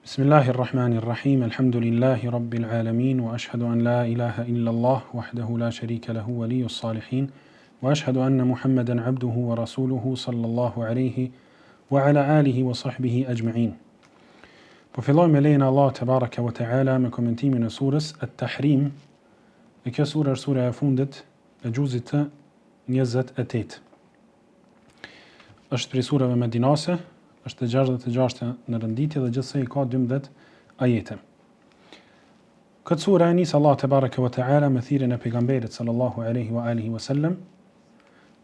Bismillahi rrahmani rrahim, elhamdulillahi rabbil alamin, wa ashhadu an la ilaha illa Allah, wahdahu la sharika lahu waliyus salihin, wa ashhadu anna Muhammeden abduhu wa rasuluhu sallallahu alaihi wa ala alihi wa sahbihi ajma'in. Po fillojmë me lejen e Allahut tebareke wa ta'ala me komentimin e surës At-Tahrim, e kjo sure është surja e fundit e xhuzit të 28. Është prej sureve medinase, është e 66 në renditje dhe gjithsej ka 12 ajete. Këtë sure e nis Allah tebareke ve teala me thirrjen e pejgamberit sallallahu alaihi wa alihi wa sallam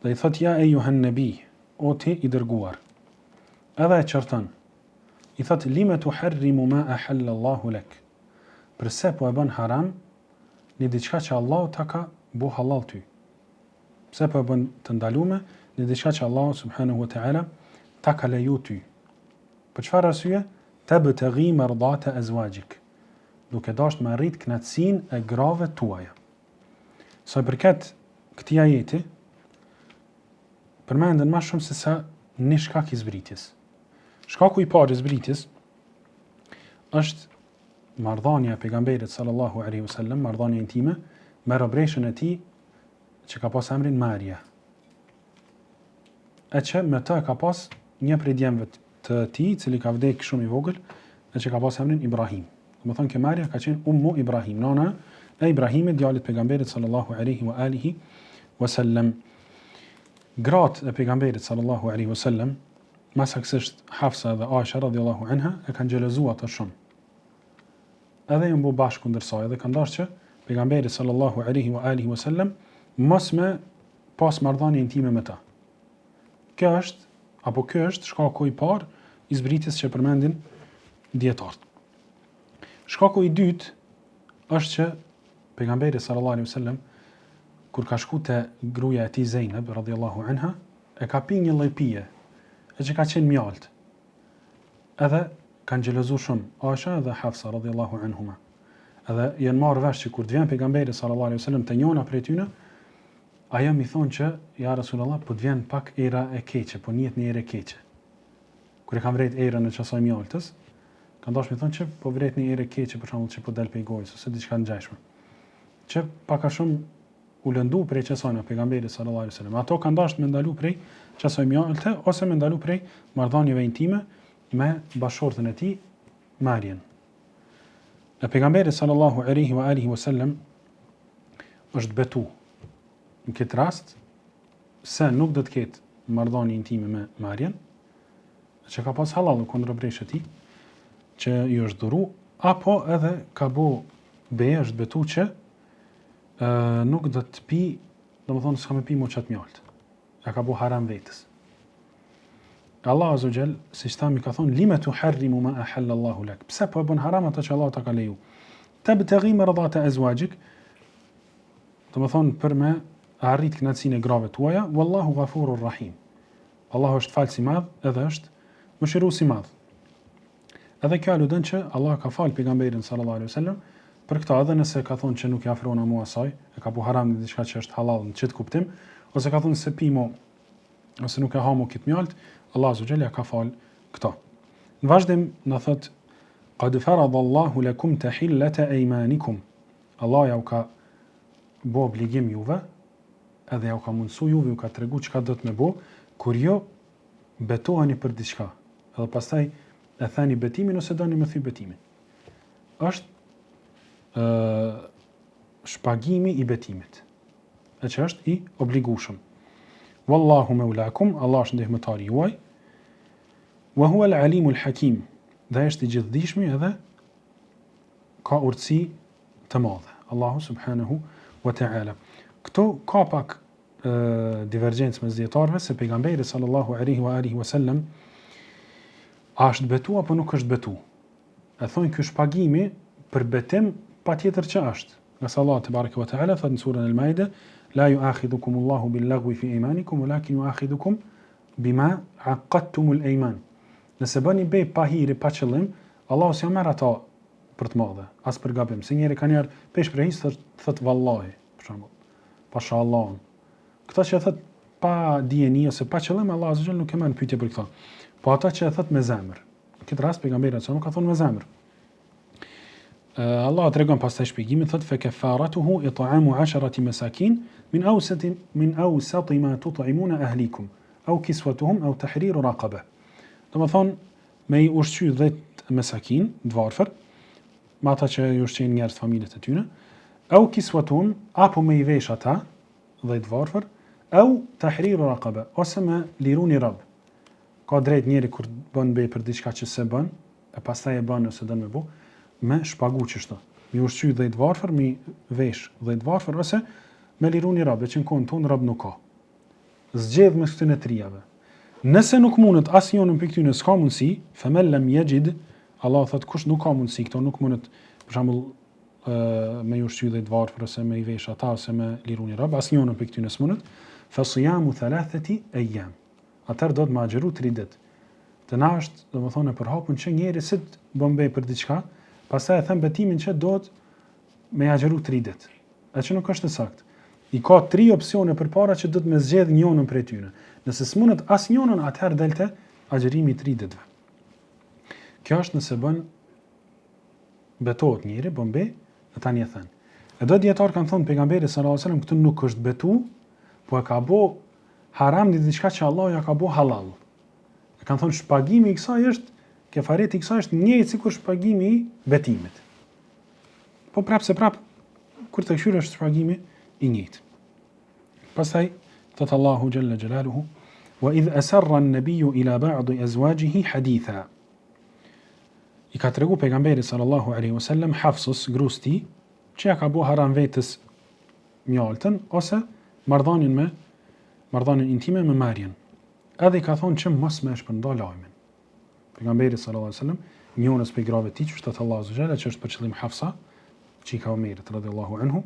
dhe i thot ja ejuhan nebi, o ti i dërguar. Edhe e qorton. I thot lime tuharrimu ma ahalla Allahu lek. Përse po e bën haram një diçka që Allahu ta ka bo hallall ty? Pse po e bën të ndalume një diçka që Allahu subhanahu wa taala ta ka leju ty? Për çfarë arsye? Tabtaghi mardata azwajik. Duke dashur me arrit kënaqësinë e grave tuaja. Sa i përket këtij ajeti, përmenden më shumë se sa një shkak i zbritjes. Shkaku i parë i zbritjes është marrëdhënia e pejgamberit sallallahu alaihi wasallam, marrëdhënia intime me robreshën e tij që ka pas emrin Maria. E që me të ka pas një prej djemve të tij, i cili ka vdek shumë i vogël, e që ka pas emrin Ibrahim. Domethënë kjo Maria ka qenë Ummu Ibrahim, nana e Ibrahimit, djalit pejgamberit sallallahu alaihi wa alihi wa sallam. Gratë e pejgamberit sallallahu alaihi wa sallam, më saktësisht Hafsa dhe Aisha radhiyallahu anha, e kanë xhelozuar atë shumë. edhe janë bo bashkë kundër saj dhe kanë dashur që pejgamberi sallallahu alaihi wa alihi wasallam mos me pas marrëdhënie intime me ta. Kjo është apo ky është shkaku i parë i zbritjes që përmendin dijetarët. Shkaku i dytë është që pejgamberi sallallahu alaihi wasallam kur ka shku te gruaja e tij Zeynep radhiyallahu anha e ka pi një lloj pije e që ka qenë mjalt. Edhe kanë xhelozu shumë Aisha edhe Hafsa radhiyallahu anhuma. Edhe janë marrë vesh që kur të vjen pejgamberi sallallahu alaihi wasallam te njëna prej tyre, ajo m'i thonë që ja Rasulullah po të vjen pak era e keqe, po nihet një erë e keqe. Kur e kanë vrejt erën e qasaj mjaltës, kanë dashur m'i thonë që po vret një erë e keqe për shembull që po del prej gojës ose diçka të ngjashme. Që pak a shumë u lëndu prej qasajna pejgamberi sallallahu alaihi wasallam. Ato kanë dashur me ndalu prej qasaj mjalte ose me ndalu prej marrëdhënieve intime me bashkëshorten e tij Marien. E pejgamberi sallallahu alaihi wa alihi wasallam është betu në këtë rast se nuk do të ketë marrëdhënie intime me Marien, që ka pas hallall kon robreshë e tij, që i është dhuru, apo edhe ka bo be, është betu që ë nuk do të pi, domethënë s'ka me pi mo qat mjalt. Ja ka bo haram vetes. Allah Azza Jall, siç thamë, ka thonë lima tuharrimu ma ahalla Allahu lak. Pse po e bën haram atë që Allahu ta ka leju? Tabtaghi mardata azwajik. Domethënë për me arrit kënaqësinë e grave tuaja, wallahu ghafurur rahim. Allahu është falës i madh edhe është mëshirues i madh. Edhe kjo aludon që Allah ka fal pejgamberin sallallahu alaihi wasallam për këtë edhe nëse ka thonë që nuk i afrona mo asaj, e ka bo haram në diçka që është halal në qët kuptim, ose ka thonë s'e pi mo ose nuk e ha mo këtë mjalt, Allah azza ja ka fal këto. Në vazhdim na thot qad farada Allahu lakum tahillata aymanikum. Allah ja u ka bo obligim juve, edhe ja u ka mundësu juve, ju ka tregu çka do të me bo, kur ju betoheni për diçka, edhe pastaj e theni betimin ose doni me thy betimin. Është ë shpagimi i betimit, e që është i obligueshëm. Wallahu maulakum, Allah është ndihmëtari juaj. Wa huwa al-alimul hakim, dhe është i gjithëdijshmi edhe ka urtësi të madhe. Allahu subhanahu wa ta'ala. Këtu ka pak divergjencë mes dijetarëve se pejgamberi sallallahu alaihi wa alihi wasallam a është betu apo nuk është betu. E thonë ky shpagimi për betim patjetër që është. Ngase Allah tebareke ve teala thotë në surën El-Maide, la yu'akhidhukum Allahu bil-lagwi fi aymanikum walakin yu'akhidhukum bima aqadtumul ayman. Nëse bëni be pa hire, pa qëllim, Allahu s'ja merr ato për të madhe, as për gabim. Se njeri kanjëherë prej shprehisë thot, thot vallahi, për shembull. Pasha Allahun. Këto që e thot pa dijeni ose pa qëllim, Allah azza nuk e merr në pyetje për këto. Po ato që e thot me zemër. Në këtë rast pejgamberi alejhi selam ka thonë me zemër. Allah tregon pastaj shpjegimin thotë fe kafaratuhu it'amu 'asharati masakin min awsati min awsati ma tut'imuna ahlikum aw kiswatuhum aw tahriru raqaba. Domethënë me i ushqy 10 mesakin, të varfër, me ata që i ushqejnë njerëz familjet e tyre, aw kiswatuhum apo me i vesh ata 10 të varfër, aw tahriru raqaba ose me liru një rob. Ka drejt njeri kur bën be për diçka që s'e bën, e pastaj e bën ose don me bo, me shpagu qështu. Mi ushqy 10 varfër, mi vesh 10 varfër ose me liru një rob, e që në kohën tonë rob nuk ka. Zgjedh mes këtyne trijave. Nëse nuk mundet asnjënën prej këtyne s'ka mundësi, femen lem jexhid, Allah thotë kush nuk ka mundësi këto nuk mundet, për shembull me i ushqy 10 varfër ose me i vesh ata ose me liru një rob, asnjënën prej këtyne s'mundet, fe sijamu thalatheti ejjam. Atëherë do të me agjëru 3 ditë. Te na është, domethënë, e përhapun që njeri si të bën be për diçka, pastaj e then betimin që do të me agjëru 3 ditë. E që nuk është e saktë. I ka tri opsione përpara që do të me zgjedh njënën prej tyre. Nëse s'mundet asnjënën, atëherë del te agjërimi i tri ditëve. Kjo është nëse bën betohet njeri, bën be, e tani e then. E do dijetarë kanë thonë pejgamberi sallallahu alajhi wasallam këtu nuk është betu, po e ka bo haram një diçka që Allah ja ka bo halal. E kanë thonë shpagimi i kësaj është, kefareti i kësaj është njëjtë sikur shpagimi i betimit. Po prapë se prapë, kur të kqyr është shpagimi i njëjtë. Pastaj, thot Allahu Xhelle Xhelaluhu, wa idh esarra an-nabiju ila ba'di azwajihi haditha. I ka tregu pejgamberi sallallahu alaihi wasallam Hafsës, grus tij, që ja ka bo haram vetes mjaltën ose marrëdhënien me marrëdhënien intime me Marjen. Edhe i ka thonë që mos me shpërnda lajmin. Pejgamberi sallallahu alaihi wasallam, njënës prej grave të tij, që thotë Allahu azza xhalla, që është për qëllim Hafsa, çika e Omerit radhiyallahu anhu.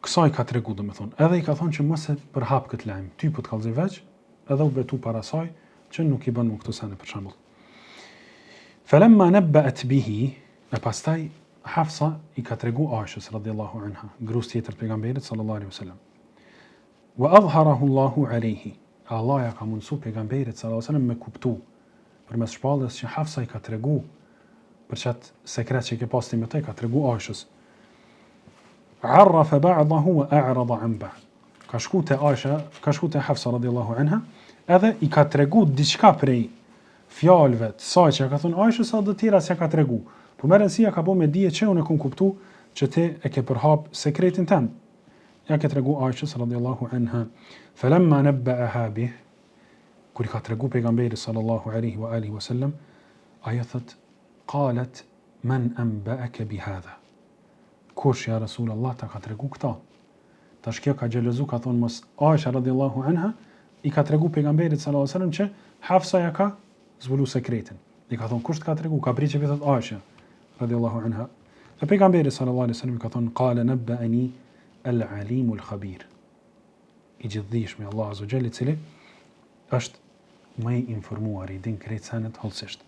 Kësaj ka tregu, domethënë, edhe i ka thonë që mos e përhap këtë lajm, ty po të kallzoj veç, edhe u betu para saj që nuk i bën më këto sene për shembull. Falamma nabba'at bihi, e pastaj Hafsa i ka tregu Aishës radhiyallahu anha, grus tjetër të pejgamberit sallallahu alaihi wasallam. Wa adhharahu Allahu alejhi, e Allahu ja ka mundësu Pejgamberit sallallahu alejhi ve sellem me kuptu përmes shpalljes që Hafsa i ka tregu për qat sekret që e ke pas ti me të, i ka tregu Aishës. Arrafa ba'dahu wa a'rada an ba'd. Ka shku te Aisha, ka shku te Hafsa radhiyallahu anha, edhe i ka tregu diçka prej fjalëve të saj që ja ka thënë Aishës, edhe të tjera s'ja ka tregu. Po me rëndësi ja ka bo me dije që unë e kom kuptu që ti e ke përhap sekretin tem. Ja ka tregu Aishës radiallahu anha, Falamma nabba'aha bih, kur i ka tregu pejgamberi sallallahu alaihi wa alihi wasallam, ajo thot, qalet men anba'aka bi hadha. Kush ja Rasul Allah ta ka tregu këta? Tash kjo ka xhelozu, ka thonë mos Aisha radiallahu anha, i ka tregu pejgamberit sallallahu alaihi wasallam që Hafsa ja ka zbulu sekretin. I ka thonë kush të ka tregu? Ka prit që po thot Aisha radiallahu anha. E pejgamberi sallallahu alaihi wasallam ka thonë qala nabba'ani al-alim al-khabir. I gjithëdijshmi Allah azza xhel i cili është më i informuar, i din krejt senet hollësisht.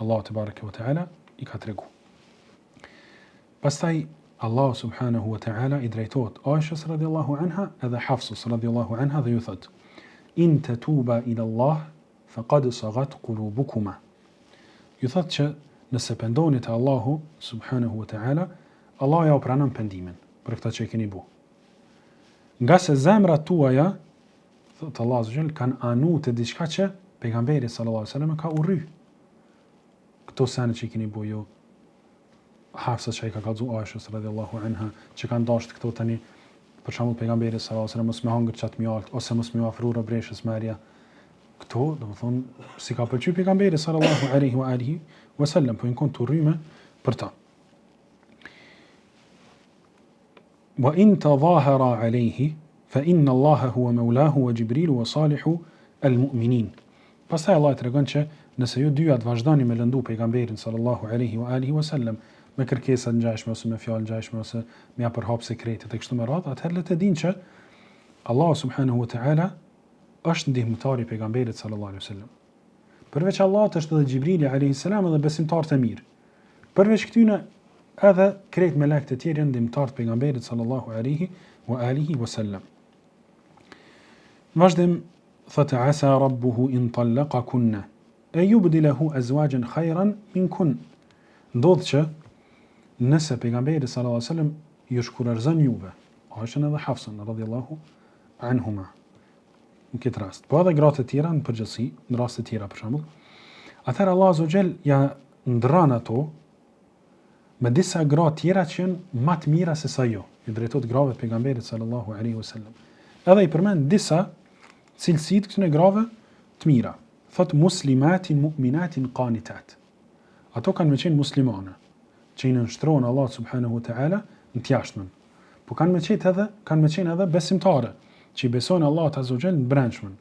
Allahu tebareke ve teala i ka tregu. Pastaj Allahu subhanahu wa taala i drejtohet Aishës radiallahu anha edhe Hafsës radiallahu anha dhe ju thot: In tatuba ila Allah faqad sagat qulubukuma. Ju thot që nëse pendoni te Allahu subhanahu wa taala, Allahu ja u pranon pendimin për këtë që e keni bu. Ngase zemrat tuaja, thot Allahu azza xhel, kanë anu te diçka që pejgamberi sallallahu alaihi wasallam ka urry. Këto sene që i keni bu ju, Hafsa që i ka kallzu Aishës radhiyallahu anha, që kanë dashur këto tani, për shembull pejgamberi sallallahu alaihi wasallam mos me hangër qat mjalt ose mos me afru robreshës Maria. Këto, domethënë, s'i ka pëlqy pejgamberi sallallahu alaihi wa alihi wasallam, po janë kon të urryme për ta. Wa in tadhahara alayhi fa inna Allaha huwa mawlahu wa Jibril wa salihu al-mu'minin. Pastaj Allah e tregon që nëse ju dyjat vazhdoni me lëndu pejgamberin sallallahu alaihi wa alihi wa sallam me kërkesa të ngjashme ose me fjalë ngjashme ose me ja përhap sekretet e kështu me radhë, atëherë le të dinë që Allah subhanahu wa taala është ndihmëtari i pejgamberit sallallahu alaihi wasallam. Përveç Allahut është edhe Xhibrili alaihi salam edhe besimtarët e mirë. Përveç këtyre edhe krejt melekët e tjerë janë ndihmëtarë të pejgamberit sallallahu alaihi wa alihi wa sallam. Vazhdim thotë asa rabbuhu in talaqakunna. En yubdilehu azwajan khayran minkun. Ndodh që nëse pejgamberi sallallahu alejhi ve sellem ju shkurorëzon juve, Aishën edhe Hafsën radhiyallahu anhuma në këtë rast, po edhe gratë e tjera në përgjithësi, në raste të tjera për shembull, atëherë Allahu azza wa jall ja ndrron ato me disa gra tjera që janë më të mira se sa ju, ju drejtohet grave të pejgamberit sallallahu alaihi wasallam. Edhe i përmend disa cilësi të këtyre grave të mira. Thot muslimatin mu'minatin qanitat. Ato kanë me qenë muslimane, që i nënshtrohen Allahut subhanahu wa taala në të jashtmen. Po kanë me qenë edhe, kanë me qenë edhe besimtare, që i besojnë Allahut azza wa jall në brendshmen.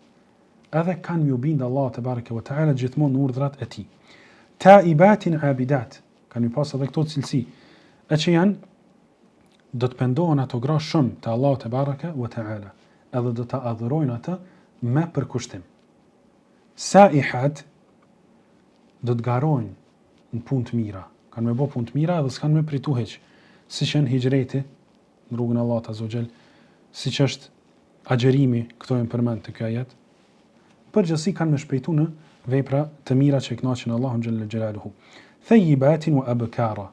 Edhe kanë me ju bind Allahut tebareke ve teala gjithmonë në urdhrat e tij. Taibatin abidat, kanë me pas edhe këto cilësi, e që janë do të pendohen ato gra shumë te Allahu tebareke ve teala, edhe do ta adhurojnë atë me përkushtim. Saihat do të garojnë në punë të mira, kanë me bo punë të mira edhe s'kanë me pritu hiç, siç janë hixhreti në rrugën e Allahut azza wa xhel, siç është agjërimi, këto janë përmend te ky ajet. Në përgjithësi kanë me shpejtu në vepra të mira që e kënaqin Allahun xhelle xhelaluhu. Thayyibatin wa abkara.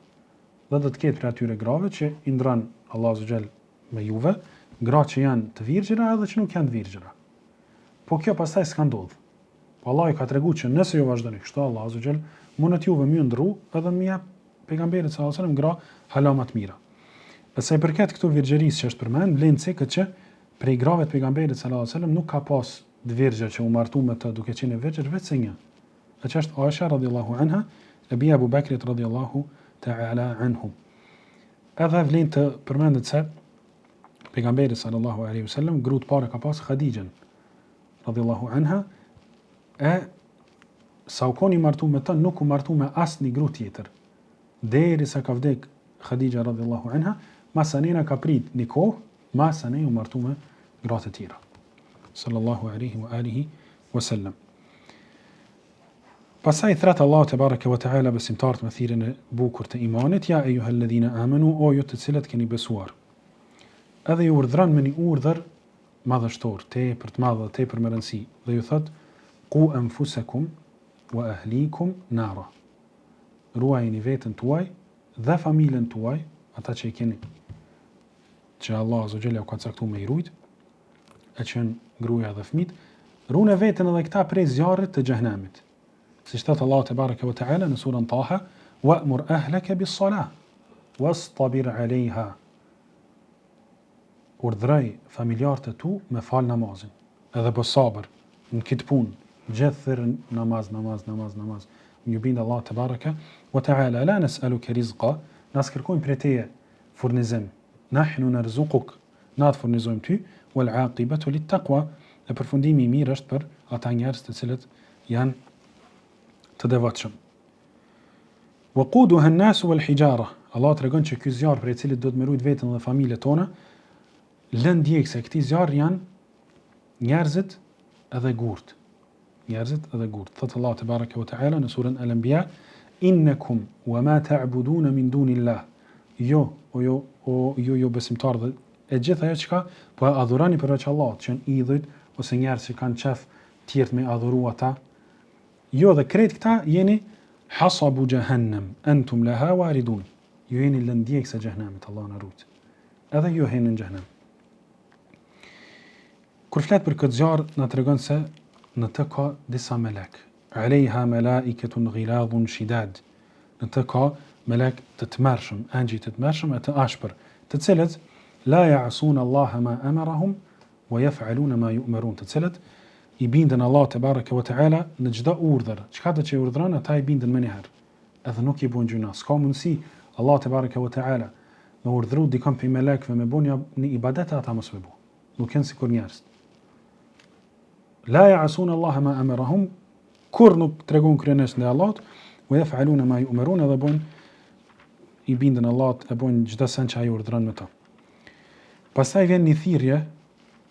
Dhe do të ketë prej atyre grave që i ndron Allahu azza wa xhel me juve, gra që janë të virgjëra edhe që nuk janë të virgjëra. Po kjo pastaj s'ka ndodhur. Po Allahu ka tregu që nëse ju vazhdoni kështu, Allahu azza wa xhel mundet juve me ju ndrru edhe me ja pejgamberit sallallahu alajhi wasallam gra hala më të mira. E sa i përket këtu virgjërisë që është përmend, vlen ceket që prej grave të pejgamberit sallallahu alajhi wasallam nuk ka pas të virgjër që u martu me të duke qenë virgjër veç se një. E që është Aisha radhiyallahu anha, e bija Abu Bekrit radhiyallahu ta'ala anhu. Edhe vlen të përmendet se pejgamberi sallallahu alaihi wasallam gru të parë ka pas Khadijën radhiyallahu anha e sa u kon i martu me të nuk u martu me asnjë gru tjetër derisa ka vdek Khadija radhiyallahu anha masanena ka prit një kohë masanej u martu me gratë e tjera sallallahu alaihi wa alihi wasallam Pastaj thret Allahu tebareke ve teala besimtarët me thirrjen e bukur të imanit, ja ejuhalledhina amanu, o ju të cilët keni besuar. Edhe ju urdhëron me një urdhër madhështor, tepër të madh dhe tepër me rëndësi, dhe ju thotë, Qu anfusakum wa ahlikum nara. Ruajeni veten tuaj dhe familjen tuaj, ata që i keni që Allah azza xhel ju ka caktuar me i rujt, e që janë gruaja dhe fëmijët, rune veten edhe këta prej zjarrit të xhehenemit. Siç thotë Allahu tebareke ve teala në surën Taha, "Wa'mur ahlaka bis-salah wastabir 'alejha." Urdhëroj familjarët e tu me fal namazin, edhe bë sabër në këtë punë, gjithë thirr namaz, namaz, namaz, namaz. Me ju bind Allahut tebareke ve teala, la nes'aluke rizqa, na s'kërkojmë prej teje furnizim. Nahnu narzuquk, Na të furnizojmë ty, wal aqibatu lit taqwa, e përfundimi i mirë është për ata njerëz të cilët janë të devotshëm. Waquduha an-nas wal hijara. Allah tregon që ky zjarr prej cilit duhet me rujt veten dhe familjet tona, lëndë djegëse e këtij zjarri janë njerëzit edhe gurt. Njerëzit edhe gurt. Thotë Allahu tebareke ve teala në surën Al-Anbiya, "Innakum wa ma ta'budun min dunillah." Jo, o jo, o ju jo besimtarë dhe e gjithë ajo çka po e adhuroni përveç Allahut, që janë idhujt ose njerëz që kanë qef tjerët me adhuru ata. Jo dhe krejt këta jeni hasabu jahannam, antum laha waridun. Ju jeni lëndë djegëse e xhehenemit, Allahu na rujt. Edhe ju hini në xhehenem. Kur flet për këtë zjarr, na tregon se në të ka disa melek. Alejha melaiketun ghiladhun shidad. Në të ka melek të tmerrshëm, engjëj të tmerrshëm e të ashpër, të cilët la ya'sun Allaha ma amarahum wa yaf'aluna ma yu'marun, të cilët i binden Allahut tebareke ve teala në çdo urdhër, çkado që i urdhëron ata i binden menjëherë. Edhe nuk i bojnë gjynah. S'ka mundësi Allahu tebareke ve teala me urdhëru dikon prej melekëve me bo një, një ibadet e ata mos me bo. Nuk janë sikur njerëzit. La ya'sun Allah ma amarahum, kurrë nuk tregon kryeneç ndaj Allahut, wa yaf'aluna ma yu'marun edhe bojnë i binden Allahut e bojnë çdo sen që ai urdhëron me to. Pastaj vjen një thirrje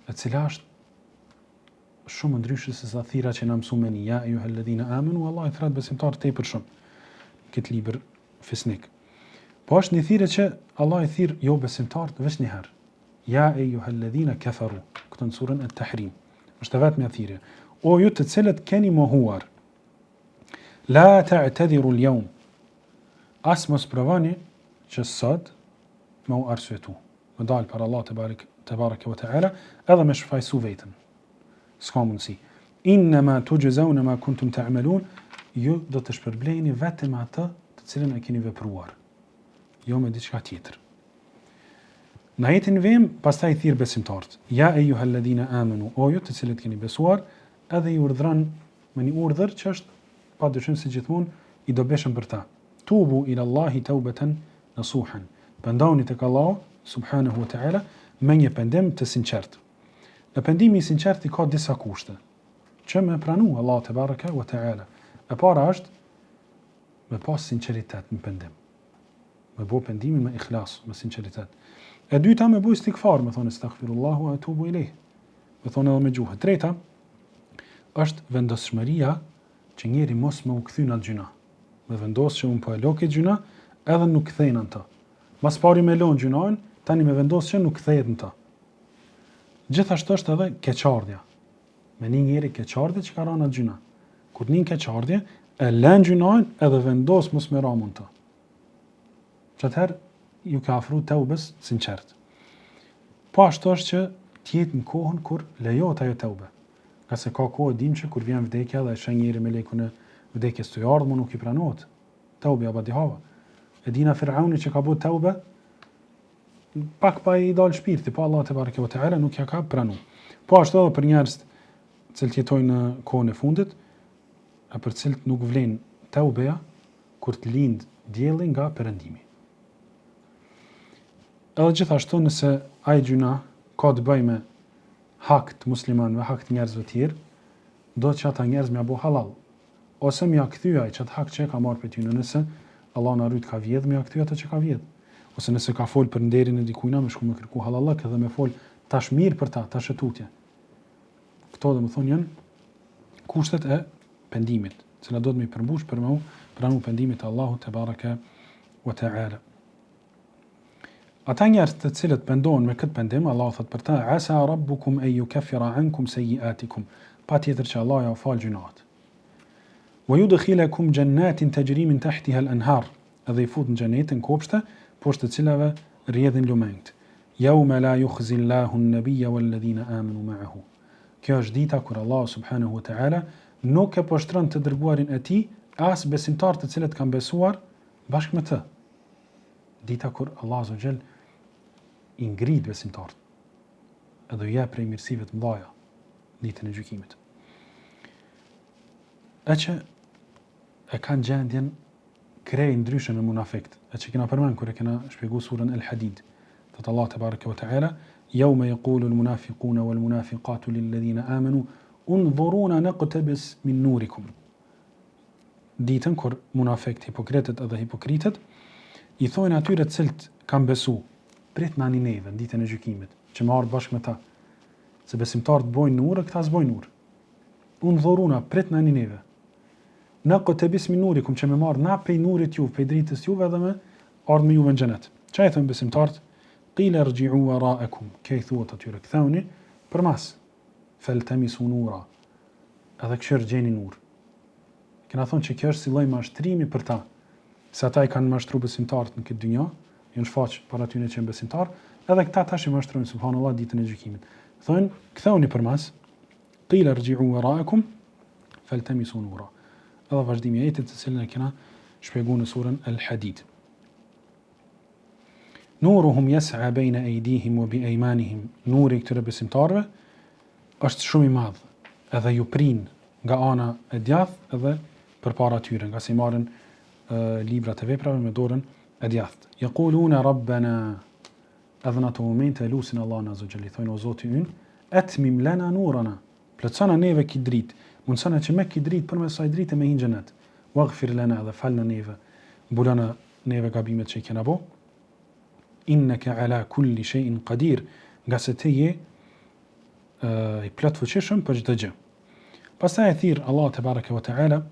e cila është shumë ndryshe se sa thirrja që na mësu me ni, ja ejuhalladhina amanu, Allahu i thret besimtarët tepër shumë në këtë libër fisnik. Po është një thirrje që Allah i thirr jo besimtarët veç një herë. Ja ejuhalladhina kafaru, këtu në surën Et-Tahrim. Është e vetmja thirrje. O ju të cilët keni mohuar. La ta'tadhiru al-yawm. As mos provoni që sot me u arsyetu, me dal para Allahut tebarek tebareke ve teala, edhe me shfajsu veten. S'ka mundësi. Innama tujzauna ma kuntum ta'malun, ju do të shpërbleheni vetëm me atë të cilën e keni vepruar, jo me diçka tjetër. Në ajetin vijim, pastaj i thirr besimtarët. Ja ejuhalladhina amanu, o ju të cilët keni besuar, edhe i urdhëron me një urdhër që është pa dyshim si gjithmonë i dobishëm për ta. Tubu ila Allahi taubatan nasuhan. Pendohuni tek Allahu subhanahu wa taala me një pendim të sinqertë. Dhe pendimi i sinqertë i ka disa kushte që me pranu Allahu tebareke ve teala. E para është me pas sinqeritet në pendim. Me bo pendimin me ikhlas, me sinqeritet. E dyta me bo istigfar, me thonë estagfirullah wa atubu ilejh. Me thonë edhe me gjuhë. E treta është vendosshmëria që njeri mos me u kthy në atë gjynah. Me vendos që unë po e lo këtë gjynah, edhe nuk kthehna në të. Mas pari me lon gjynahun, tani me vendos që nuk kthehet në të. Gjithashtu është edhe keqardhja. Me ni njeri keqardhje që ka ra në atë gjynah. Kur nin keqardhje, e lën gjynahun edhe vendos mos me ra më në të. Që atëherë ju ka afru teubes sinqert. Po ashtu është që të jetë në kohën kur lejohet ajo teube. Ngase ka kohë dim që kur vjen vdekja dhe e sheh njeri melekun e vdekjes tu ardhë, më nuk i pranohet. Teubja badihava. E dina Firauni që ka bo teube, pak pa i dalë shpirti, po Allah tebareke ve teala nuk ja ka pranu. Po ashtu edhe për njerëz të cilët jetojnë në kohën e fundit, e për të cilët nuk vlen teubeja kur të lind dielli nga perëndimi. Edhe gjithashtu nëse ai gjynah ka të bëjë me hak të muslimanëve, hak të njerëzve të tjerë, do që ata njerëz me ja bo hallall, ose me ja kthy ai qat hak që e ka marrë prej tyne, nëse Allahu na rujt ka vjedh, me ja kthy atë që ka vjedh. Ose nëse ka fol për nderin e dikujna, me shku me kërku hallallëk edhe me fol tash mirë për ta, tash e tutje. Këto domethënë janë kushtet e pendimit, të cilat duhet me i përmbush për me u pranu pendimi te Allahu tebareke ve teala. Ata njerëz të cilët pendohen me këtë pendim, Allahu thotë për ta, Asa rabbukum en yukaffira ankum sayyi'atikum. Patjetër që Allahu jau fal gjynahet. Wa yudkhilakum jannatin tajri min tahtiha al-anhar. Edhe i fut në xhenete në kopshte, poshtë të cilave rrjedhin lumenjtë. Yawma la yukhzi Allahu an-nabiyya wal-ladhina amanu ma'ahu. Kjo është dita kur Allahu subhanahu wa ta'ala nuk e poshtron të dërguarin e tij, as besimtarët të cilët kanë besuar bashkë me të. Dita kur Allahu azza wa jall i ngrit besimtarët edhe u jep prej mirësive të mëdha ditën e gjykimit. E që e kanë gjendjen krejt ndryshe me munafikt, e që kena përmend kur e kena shpjegu surën El Hadid. Thot Allah tebareke ve teala, "Yawma yaqulu al-munafiquna wal-munafiqatu lil-ladhina amanu unzuruna naqtabis min nurikum." Ditën kur munafikt, hipokritët edhe hipokritet i thojnë atyre të cilët kanë besu, pritnani neve në ditën e gjykimit, që me ardhë bashkë me ta. Se besimtarët bojnë nur, e këta s'bojnë nur. Undhuruna, pritnani neve. Naqtabis min nurikum, që me marrë na pej nurit juve, pej dritës juve edhe me ardhë me juve në xhenet. Ça i thonë besimtarët? Qila rji'u wara'akum. Kjo i thuhet atyre, kthehuni përmas. Feltamisu nura. Edhe kqyr gjeni nur. Kena thonë që kjo është si lloj mashtrimi për ta, se ata i kanë mashtru besimtarët në këtë dynja, janë shfaq para tyne që janë besimtarë, edhe këta tash i mashtrojnë subhanallahu ditën e gjykimit. Thonë, kthehuni përmas, qila rji'u wara'akum faltamisu nura. Edhe vazhdimi i ajetit të cilin e kena shpjeguar në surën El Hadid. Nuruhum yas'a bayna aydihim wa bi aymanihim. Nuri i këtyre besimtarëve është shumë i madh, edhe ju prin nga ana e djathtë edhe përpara tyre, ngase i marrin librat e veprave me dorën e djathtë. Yaquluna rabbana edhe në ato momente e lusin Allahun azza xhel, i thonë o Zoti ynë, etmim lana nurana, plotësona neve këtë dritë, mundësona që me këtë dritë përmes kësaj drite me hi në xhenet. Waghfir lana dhe falna neve, mbulona neve gabimet që i kena bo. Innaka ala kulli shay'in qadir, ngase ti je i plotfuqishëm për çdo gjë. Pastaj e thirr Allahu tebareke ve teala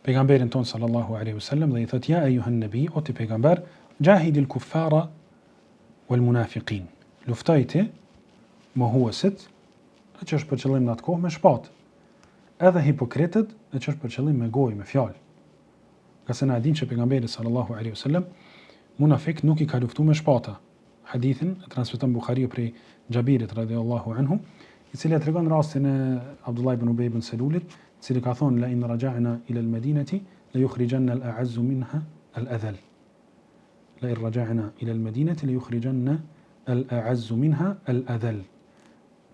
pejgamberin ton sallallahu alaihi wasallam dhe i thot ja ejuhan nabi o ti pejgamber jahidil kuffara wal munafiqin luftoj ti mohuesit e që është për qëllim në atë kohë me shpatë edhe hipokritët. e që është për qëllim me gojë, me fjalë. Ngase na e dimë që pejgamberi sallallahu alaihi wasallam munafikët nuk i ka luftu me shpata. Hadithin e transmeton Buhariu prej Xhabirit radhiyallahu anhu, i cili e tregon rastin e Abdullah ibn Ubej ibn Selulit, i cili ka thonë la in raja'na ila al-madinati la yukhrijanna al-a'azzu minha al-adhall. La in raja'na ila al-madinati la yukhrijanna al-a'azzu minha al-adhall.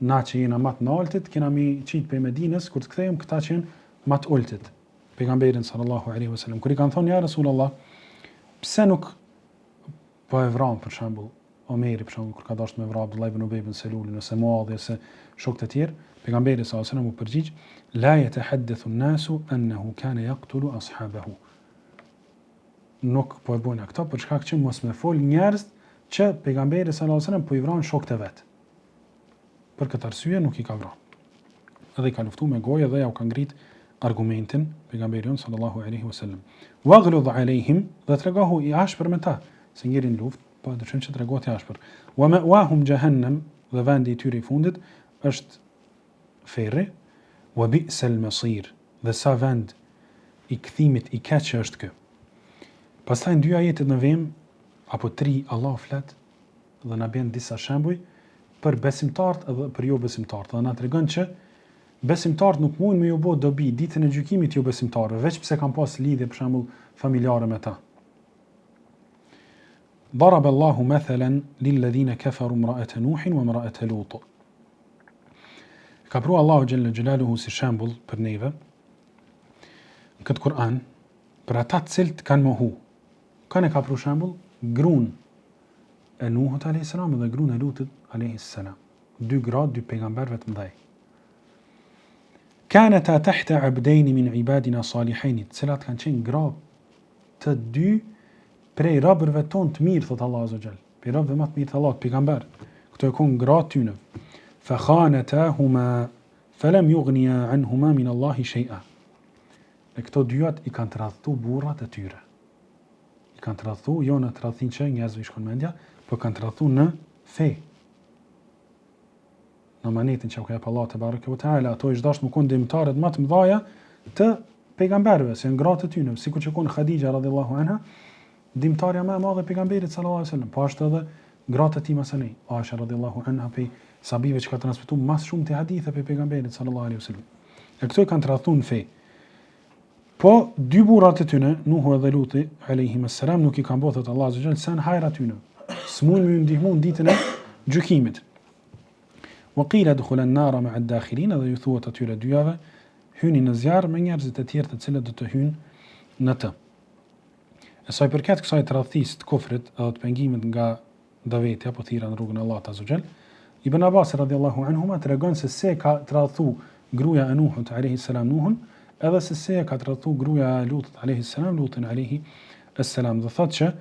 Na që jena ma të naltit, kena mi qitë prej Medinës, kur të kthehemi këta që janë ma të ultit. Pejgamberin sallallahu alaihi wasallam kur i kanë thonë ja Resulullah, pse nuk po e vran për shembull Omeri për shembull kur ka dashur me vra Abdullah ibn Ubej ibn Selulin ose Muadhi ose shokët e tjerë, pejgamberi sallallahu alaihi wasallam u përgjigj la yatahaddathu an-nasu annahu kana yaqtulu ashabahu. Nuk po e bojna këto për shkak që mos me fol njerëz që pejgamberi sallallahu alaihi wasallam po i vran shokët e vet. Për këtë arsye nuk i ka vra. Edhe i ka luftu me gojë dhe ja u ka ngrit argumentin pejgamberi jon sallallahu alaihi wasallam. Waghluz alehim dhe tregohu i ashpër me ta, se njeri në luftë, pa dyshim që tregohet i ashpër. Wa ma'wahum jahannam dhe vendi i tyre i fundit është ferri, wa bi'sal masir dhe sa vend i kthimit i keq që është ky. Pastaj në dy ajetet në vijim apo tri Allahu flet dhe na bjen disa shembuj për besimtarët dhe për jobesimtarët dhe na tregon që besimtarët nuk mund me ju bo dobi ditën e gjykimit jobesimtarëve, veç pse kanë pas lidhje për shembull familjare me ta. Daraba Allahu mathalan lil ladhina kafaru imra'ata Nuhin wa imra'ata Lut. Ka pru Allahu xhalla xhelaluhu si shembull për neve në këtë Kur'an për ata të cilët kanë mohu. Kanë e ka pru shembull grun e Nuhut alayhis salam dhe gruan e Lutit alayhis salam. Dy gra, dy pejgamberëve të mëdhej. Kanata tahta abdayn min ibadina salihin, të cilat kanë qenë gra të dy prej robërve tonë të mirë, thot Allahu azza xhel. Prej robërve më të mirë të Allahut, pejgamber. Këto e kon gra të tyne. Fa khanatahuma falam yughniya anhuma min Allahi shay'a. E këto dyjat i kanë tradhtu burrat e tyre. I kanë tradhtu, jo në tradhtinë që njerëzve i shkon mendja, po kanë tradhtu në fe. Në amanetin që u ka jep Allahu tebareke ve teala, ato ish dashtë me kon ndihmëtaret më të mëdha të pejgamberëve, se janë gratë e tyre, sikur që kon Khadija radhiyallahu anha, ndihmëtarja më e madhe e pejgamberit sallallahu alaihi wasallam, po ashtu edhe gratë e tij masanej, Aisha radhiyallahu anha prej sahabive që ka transmetuar më shumë të hadithe prej pejgamberit sallallahu alaihi wasallam. E këto i kanë tradhtuar në fe. Po, dy burrat e tyne, Nuhu edhe Luti, alejhim es-selam, nuk i kanë bo, thotë Allahu azza wa jall, sen hajr atyne. S'mujnë me ju ndihmu në ditën e gjykimit. Wa qila dkhula an-nara ma'a ad-dakhilin, dhe ju thuhet atyre dyjave, hyni në zjarr me njerëzit e tjerë të cilët do të hyjnë në të. E sa i përket kësaj tradhtisë të kufrit edhe të pengimit nga daveti apo thirrja në rrugën e Allahut azza wa jall, Ibn Abbas radiallahu anhuma tregon se si e ka tradhtu gruaja e Nuhut alayhi salam Nuhun, edhe se si e ka tradhtu gruaja e Lutit alayhi salam Lutin alayhi salam. Dhe thotë që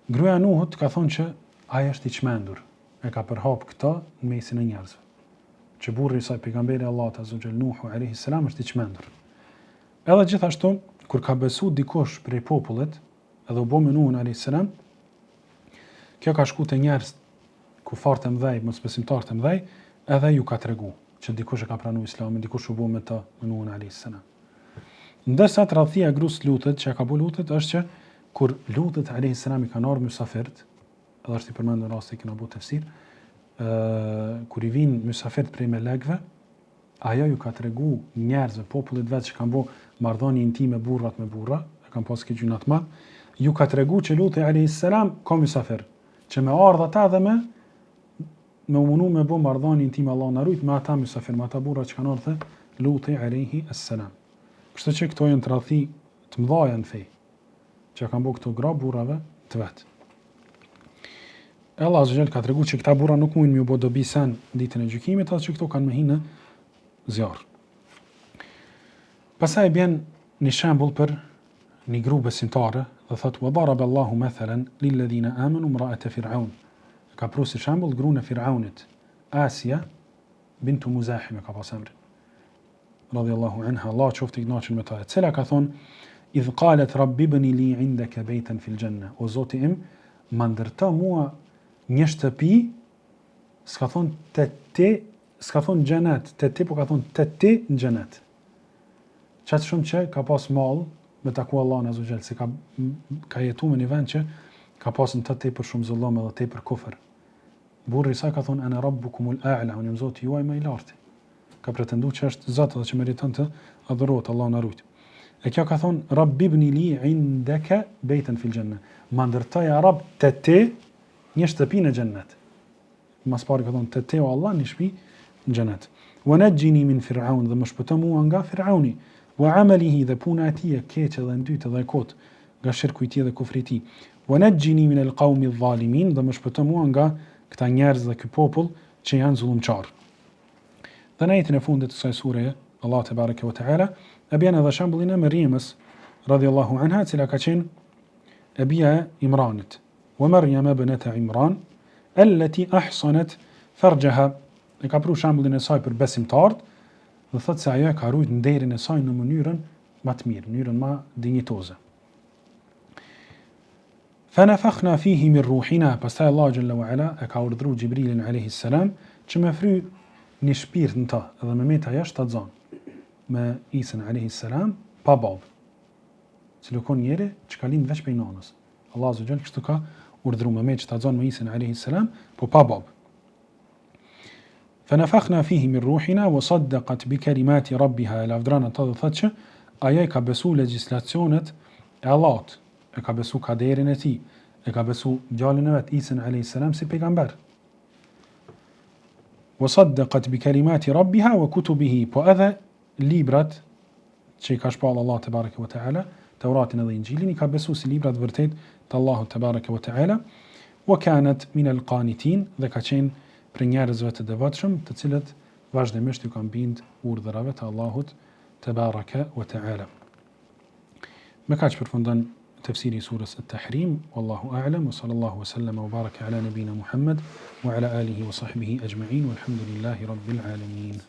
gruaja e Nuhut ka thonë që ai është i çmendur, e ka përhap këtë në mesin e njerëzve. Që burri i saj pejgamberi i Allahut azza wa jall Nuhu alayhi salam është i çmendur. Edhe gjithashtu kur ka besu dikush prej popullit, edhe u bë me Nuhun alayhi salam, Kjo ka shku te njerëz kufarët e mëdhej, mosbesimtarët e mëdhej, edhe ju ka tregu që dikush e ka pranu Islamin, dikush u bo me të, me Nuhun alayhis salam. Ndërsa tradhtia e grus Lutit, që e ka bo Lutit, është që kur Lutit alayhis salam i kanë ardhur mysafirt, edhe është i përmendur rasti kena bo tefsir, ë kur i vijnë mysafirt prej melekëve, Ajo ju ka tregu njerëzve, popullit vet që kanë bo marrëdhënie intime burrat me burra, e kanë pas këtë gjynah të madh, ju ka tregu që Luti alayhis salam ka mysafir, që me ardh ata dhe me me u munu me bo marrëdhënie intime Allahu na rujt me ata mysafir, me ata burra që kanë ardhur te Luti alayhi salam. Kështu që këto janë tradhti të mëdha në fe, që kanë bo këto gra burrave të vet. Allah Azza wa Jall ka tregu që këta burra nuk mujnë me ju bo dobi sen ditën e gjykimit, edhe që këto kanë me hi në zjarr. Pastaj bjen një shembull për një gru besimtare dhe thot wa daraba Allahu mathalan lil ladhina amanu imra'at fir'aun. Ka pru si shembull gruan e Firaunit, Asia bintu Muzahim e ka pas emrin. Radhiyallahu anha, Allahu qoftë i kënaqur me ta, e cila ka thonë idh qalet rabbi ibni li indaka baytan fil janna. O Zoti im, ma ndërto mua një shtëpi, s'ka thonë te ti, s'ka thonë xhenet, te ti, po ka thonë te ti në xhenet. Qaq shumë që ka pas mall me taku Allahun azze ue xhel, se ka ka jetu në një vend që ka pas në të tepër shumë zullum edhe tepër kufër. Burri i saj ka thonë ana rabbukumul a'la, unë jam Zoti juaj më i larti. Ka pretendu që është Zot dhe që meriton të adhurohet, Allahu na rujt. E kjo ka thonë Rabbi ibni li indaka bejten fil xhenne. Ma ndërto ja Rab te ti një shtëpi në xhennet. Ma s'pari ka thonë te ti o Allah një shtëpi në xhennet. Wa najjini min Fir'aun dhe më shpëto mua nga Fir'auni. Wa amalihi dhe puna e tij e keqe dhe e ndytë dhe e kotë, nga shirku i tij dhe kufri i tij. Wa najjini min al-qaumi adh-dhalimin dhe më shpëto mua nga këta njerëz dhe ky popull që janë zullumqarë. Dhe në ajetin e fundit të kësaj sureje, Allah te bareke ve teala e bjen edhe shembullin e Merjemes radhiyallahu anha, e cila ka qenë e bija e Imranit. Wa Maryam ibnata Imran, allati ahsanat farjaha. E ka pru shembullin e saj për besimtarët dhe thotë se ajo e ka rujt nderin e saj në mënyrën më të mirë, në mënyrën më dinjitoze. Fa nafakhna fihi min ruhina, pastaj Allahu xhalla wa ala e ka urdhëruar Xhibrilin alayhi salam që me fry një shpirt në ta dhe me met ajo shtatzan me Isën alayhi salam pa babë. Cili u kon njeri që ka lind veç prej nanës. Allahu azza xhel kështu ka urdhëruar me met shtatzan me Isën alayhi salam, po pa babë. Fa nafakhna fihi min ruhina wa saddaqat bi kalimati rabbiha, e lavdëron atë dhe thotë që ajo i ka besu legjislacionet e Allahut, e ka besu kaderin e tij, e ka besu djalin e vet Isën alayhis salam si pejgamber. Wa saddaqat bi kalimati rabbiha wa kutubihi, po edhe librat që i ka shpallë Allahu tebareke ve teala, Teuratin edhe Inxhilin i ka besu si libra të vërtetë të Allahut tebareke ve teala, wa kanat min al qanitin dhe ka qenë prej njerëzve të devotshëm, të cilët vazhdimisht ju kanë bind urdhërave të Allahut tebareke ve teala. Me kaq përfundon tefsiri i surës At-Tahrim, wallahu a'lam, wa sallallahu wa sallama wa baraka ala nabina Muhammad wa ala alihi wa sahbihi ajma'in, walhamdulillahi rabbil alamin.